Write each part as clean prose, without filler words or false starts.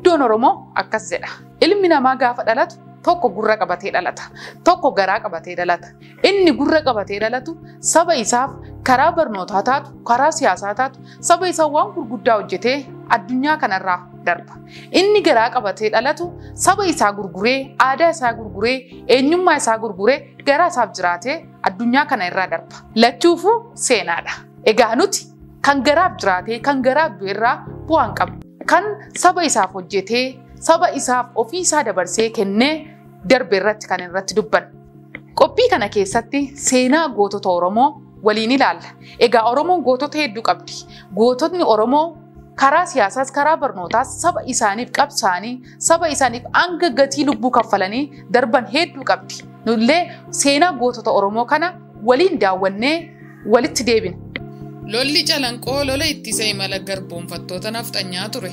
Maanguddoon Oromoo akkas jedha. Ilmi namaa gaafa dhalatu tokko gurra qabatee dhalata, tokko garaa qabatee dhalata. Inni gurra qabatee dhalatu saba isaaf karaa barnootaa taatu, karaa siyaasaa taatu, saba isaa waan gurguddaa hojjetee addunyaa kanarraa darba. Inni garaa qabatee dhalatu saba isaa gurguree, aadaa isaa gurguree, eenyummaa isaa gurguree garaa isaaf jiraatee addunyaa kana irraa darba. Lachuufuu seenaadha. Egaa nuti kan garaaf jiraatee, kan garaaf du'e irraa bu'aan qabnu. Kan saba isaaf hojjetee, saba isaaf ofii isaa dabarsee kennee darbe irratti kan irratti dubbannu. Qophii kana keessatti seenaa gootota Oromoo waliin ilaalla. Egaa Oromoon gootota hedduu qabdi. Goototni Oromoo karaa siyaasaas karaa barnootaas saba isaaniif qabsaanii, saba isaaniif hanga gatii lubbuu kaffalanii darban hedduu qabdi. Nullee seenaa gootota Oromoo kana waliin daawwannee walitti deebina. Lolli Calanqoo lola ittisa imala garboomfattoota nafxanyaa ture.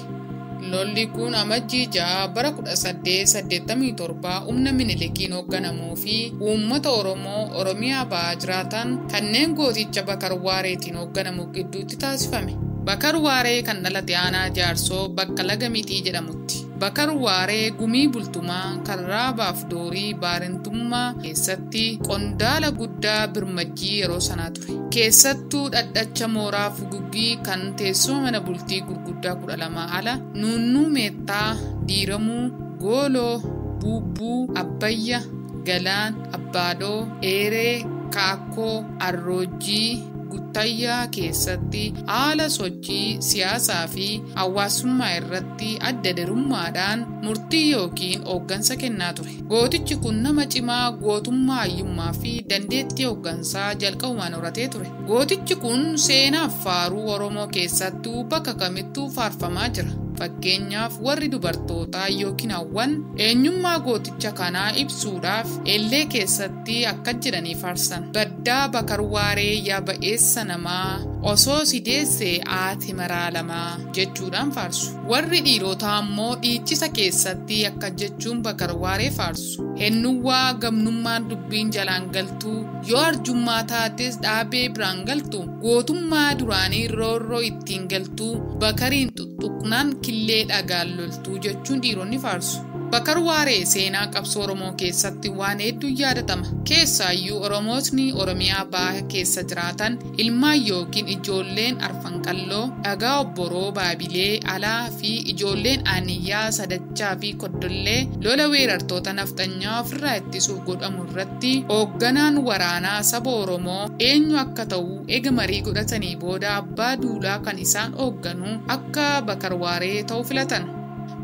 Lolli kun Amajjii 6 bara 1887 humna Minilikiin hoogganamuu fi uummata Oromoo Oromiyaa ba'aa jiraatan kanneen gooticha Bakar Waareetiin hoogganamu gidduutti taasifame. Bakar Waaree kan dhalate aanaa Jaarsoo bakka Laga Mixii jedhamutti. Bakar Waaree gumii bultumaa kan raabaaf doorii baarentummaa keessatti qondaala guddaa birmajjii yeroo sanaa ture. Keessattuu dhadhacha mooraa Fuguggii kan teessuma mana bultii gurguddaa 12 ala Nuunnuu Meettaa, Diiramuu, Gooloo, Buubbuu, Abbayya, Galaan, Abbaadoo, Eeree, Kaakkoo, Arroojjii, Guttayyaa keessatti haala sochii siyaasaa fi hawaasummaa irratti adda durummaadhaan murtii yookiin hooggansa kennaa ture. Gootichi kun nama cimaa gootummaa hayyummaa fi dandeettii hooggansaa jalqabumaan horatee ture. Gootichi kun seenaaf faaruu Oromoo keessattuu bakka kamittuu faarfamaa jira. Fakkeenyaaf warri dubartootaa yookiin hawwan eenyummaa gooticha kanaa ibsuudhaaf ellee keessatti akka jedhanii faarsan. Baddaa Bakar Waaree yaa ba'eessa namaa osoo si deessee haati maraa lamaa jechuudhaan faarsu. Warri dhiirotaa ammoo dhiichisa keessatti akka jechuun Bakar Waaree faarsu. Hennuwaa gamnummaan dubbiin jalaan galtuu yoo arjummaa taates dhaabee biraan galtu gootummaa duraanii roorroo ittiin galtuu Bakariin tuttuqnaan killee dhagaan loltuu jechuun dhiironni faarsu. Bakar Waaree seenaa qabsoo Oromoo keessatti waan hedduu yaadatama. Keessaayyuu Oromootni Oromiyaa baha keessa jiraatan ilmaan yookiin ijoolleen arfan qalloo, dhagaa obboroo Baabilee alaa fi ijoolleen Aaniyyaa Sadachaa fi Koddollee lola weerartoota nafxanyaa ofirraa ittisuuf godhamu irratti hoogganaan waraanaa saba Oromoo eenyu akka ta'u eega marii godhatanii booda abbaa duulaa kan isaan hoogganu akka Bakar Waaree ta'u filatan.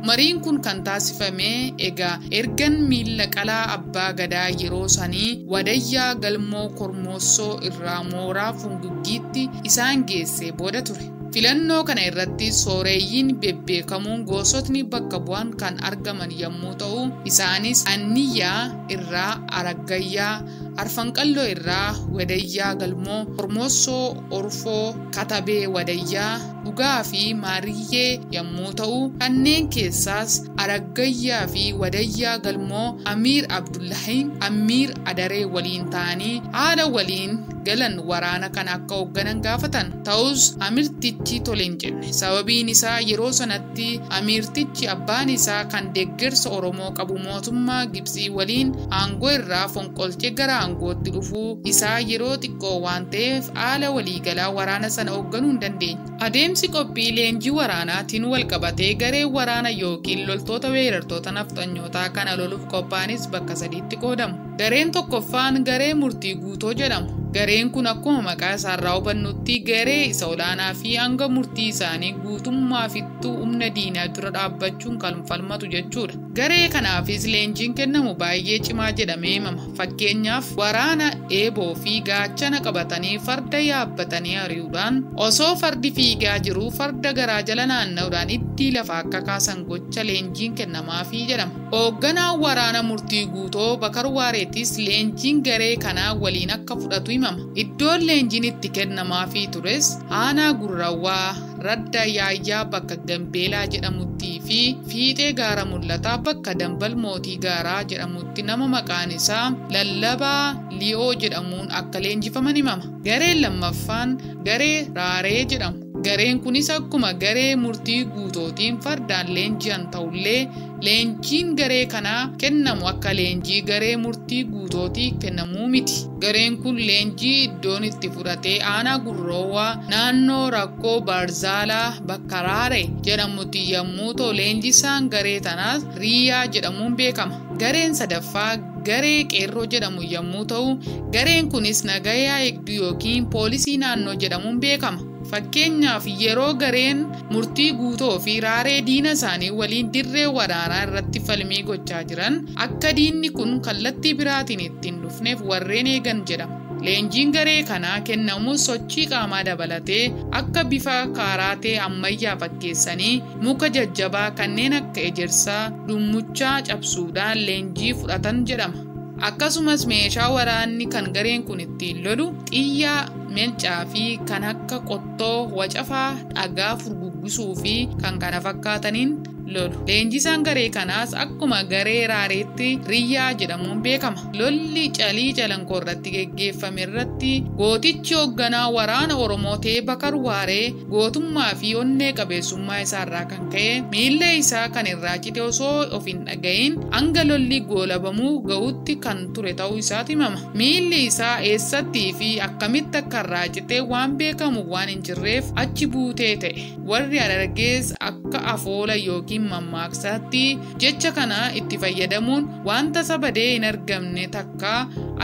Mariin kun kan taasifame egaa ergan miila qalaa abbaa gadaa yeroo sanii Wadayyaa Galmoo Kormoossoo irraa mooraa Funguggiitti isaan geesse booda ture. Filannoo kana irratti sooreeyyiin bebbeekamuun goosotni bakka bu'an kan argaman yommuu ta'u, isaanis Anniyyaa irraa Aragayyaa, Arfanqalloo irraa Wadayyaa Galmoo, Kormoossoo Orfoo, Katabee Wadayyaa, Dhugaa fi Maariyyee yommuu ta'u, kanneen keessaas Aragayyaa fi Wadayyaa Galmoo Amiir Abdullahi, Amiir Adaree waliin ta'anii haala waliin galan waraana kana akka hoogganan gaafatan. Ta'us amirtichi tole hin jenne. Sababiin isaa yeroo sanatti amirtichi abbaan isaa kan deeggarsa Oromoo qabu mootummaa Gibsii waliin aangoo irraa fonqolchee gara aangootti dhufuu isaa yeroo xiqqoo waan ta'eef haala waliigalaa waraana sana hoogganuu hin dandeenye. Adeemsi qophii leenjii waraanaatiin wal qabatee garee waraana yookiin loltoota weerartoota nafxanyootaa kana loluuf qophaa'anis bakka sadiitti qoodamu. Gareen tokkoffaan garee murtii guutoo jedhamu. Gareen kun akkuma maqaa isaarraa hubannutti garee isa olaanaa fi hanga murtii isaanii guutummaa fittuu humna diinaa dura dhaabbachuun kan falmatu jechuudha. Garee kanaafis leenjiin kennamu baay'ee cimaa jedhamee himama. Fakkeenyaaf waraana eeboo fi gaachana qabatanii farda yaabbatanii ari'uudhaan osoo fardi fiigaa jiruu farda garaa jala naanna'uudhaan iddii lafa akka kaasan gocha leenjiin kennamaafii jedhama. Hoogganaan waraana murtii guutoo Bakar Waareetis leenjiin garee kanaa waliin akka fudhatu himama. Iddoon leenjiin itti kennamaafii tures aanaa Gurrawwaa, Radda Yaayyaa bakka Gambeelaa jedhamuttii fi Fiixee Gaara Mul'ataa bakka Dambal Mootii Gaaraa jedhamutti nama maqaan isaa Lallabaa Li'oo jedhamuun akka leenjifaman himama. Gareen lammaffaan garee Raaree jedhamu. Gareen kunis akkuma garee murtii guutootiin fardaan leenji'an ta'ullee leenjiin garee kanaa kennamu akka leenjii garee murtii guutootii kennamuu miti. Gareen kun leenjii iddoon itti fudhatee aanaa gurroowwaa naannoo rakkoo Baarzaalaa bakka Raare jedhamutti yommuu ta'u leenjisaan garee tanaas Riyaa jedhamuun beekama. Gareen sadaffaa garee qeerroo jedhamu yommuu ta'u gareen kunis nagayaa eegduu yookiin poolisii naannoo jedhamuun beekama. Fakkeenyaaf yeroo gareen murtii guutoo fi raaree diina isaanii waliin dirree waraanaa irratti falmii gochaa jiran akka diinni kun kallattii biraatiin ittiin dhufneef warreen eegan jedhama. Leenjiin garee kanaa kennamu sochii qaamaa dabalatee akka bifa kaaraatee ammayyaa fakkeessanii muka jajjabaa kanneen akka ejersaa dhummuchaa cabsuudhaan leenjii fudhatan jedhama. Akkasumas meeshaa waraanni kan gareen kun ittiin lolu xiyyaa, meelcaa fi kan akka qottoo, wacafaa, dhagaa furguggisuu fi kan kana fakkaataniin lolu. Leenjisaan garee kanaas akkuma garee raareetti Riyyaa jedhamuun beekama. Lolli Calii Calanqoo irratti geggeeffame irratti gootichi hoogganaa waraana Oromoo ta'e Bakar Waaree gootummaa fi onnee qabeessummaa isaarraa kan ka'e miilla isaa kan irraa cite osoo of hin dhaga'iin hanga lolli goolabamuu ga'utti kan ture ta'uu isaatu himama. Miilli isaa eessattii fi akkamitti akka irraa cite waan beekamu waan hin jirreef achi buutee ta'e. Warri Harargees akka afoola yookiin mammaaksaatti jecha kana itti fayyadamuun wanta sabadee hin argamne takka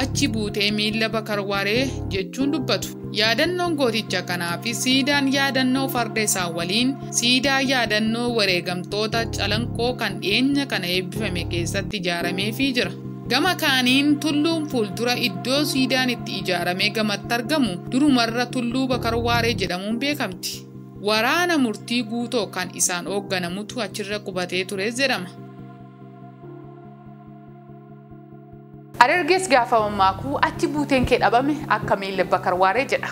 achi buutee miilla Bakar Waaree jechuun dubbatu. Yaadannoon gooticha kanaa fi siidaan yaadannoo farda isaa waliin siidaa yaadannoo wareegamtoota Calanqoo kan dhiyeenya kana eebbifame keessatti ijaarameefii jira. Gama kaaniin tulluun fuuldura iddoo siidaan itti ijaaramee gamatti argamu durumarra tulluu Bakar Waaree jedhamuun beekamti. Waraana murtii guutoo kan isaan hoogganamutu achirra qubatee ture jedhama. Harargees gaafa mammaakuu achi buuteen kee dhabame akka miilla Bakar Waaree jedha.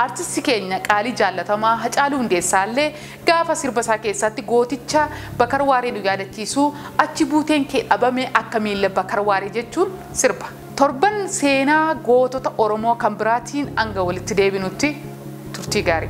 Artisti keenya qaalii jaallatamaa Hacaaluu Hundeessaallee gaafa sirba isaa keessatti gooticha Bakar Waaree nu yaadachiisu achi buuteen kee dhabame akka miilla Bakar Waaree jechuun sirba. Torban seenaa gootota Oromoo kan biraatiin hanga walitti deebinutti turtii gaarii.